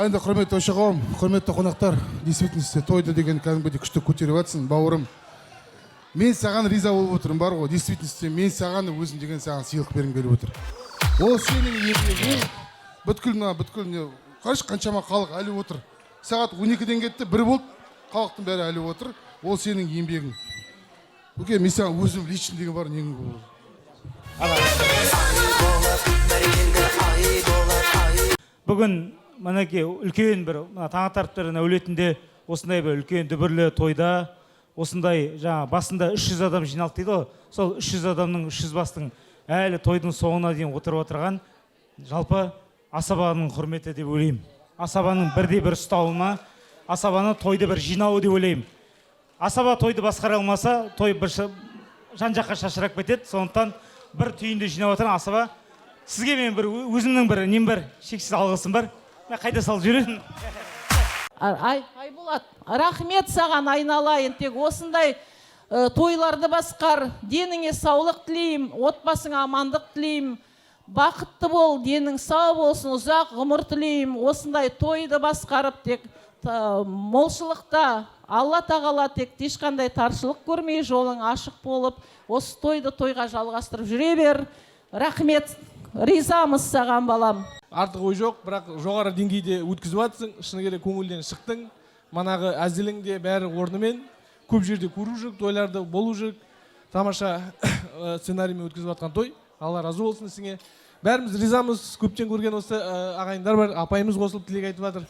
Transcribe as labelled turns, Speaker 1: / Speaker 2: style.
Speaker 1: А енді, құрметті тойшы қауым, құрметті қонақтар, действительности тойды деген кәдімгідей күшті көтеріп жатсың, бауырым. Мен саған риза болып отырмын бар ғой, действительности мен саған өзім деген саған сыйлық бергім келіп отыр. Ол сенің еңбегің, бүткіл мына, бүткіл не, қарашы, қаншама халық әлі отыр. Сағат 12-ден кетті, 1 болды, халықтың бәрі әлі отыр. Ол сенің еңбегің. Өке, мен саған өзім лично деген бар нең.
Speaker 2: Болат бір ай болат ай.
Speaker 3: Бүгін, мінекей, үлкен бір мына Таңатаровтардың әулетінде осындай бір үлкен дүбірлі тойда, осындай жаңа басында 300 адам жиналды дейді ғой, сол 300 адамның, 300 бастың әлі тойдың соңына дейін отырып отырған жалпы асабаның құрметі деп ойлаймын. Асабаның бірде бір ұстауыма, асабаны тойды бір жинауы деп ойлаймын. Асаба тойды басқара алмаса, той бір жан жаққа шашырап кетеді. Сондықтан бір түйінді жинап отырған асаба, сізге мен бір өзімнің бір нем бар, шексіз алғысым бар. Мен қайда салып жіберемін?
Speaker 4: Ай, Айболат, рахмет саған, айналайын, тек осындай тойларды басқар. Деніңе саулық тілеймін, отбасыңа амандық тілеймін, бақытты бол, денің сау болсын, ұзақ ғұмыр тілеймін. Осындай тойды басқарып, тек молшылықта, Алла тағала тек ешқандай таршылық көрмей, жолың ашық болып, осы тойды тойға жалғастырып жүре бер. Рахмет, ризамыз саған, балам.
Speaker 5: Артық ой жоқ, бірақ жоғары деңгейде өткізіп жатсың. Шыны керек, көңілден шықтың. Манағы әзілің де, бәрі орнымен. Көп жерде көру жүрік, тойларды болу жүрік. Тамаша сценариймен өткізіп жатқан той. Алла разы болсын ісіңе. Бәріміз ризамыз. Көптен көрген осы ағайындар бар, апайымыз қосылып тілек айтып жатыр.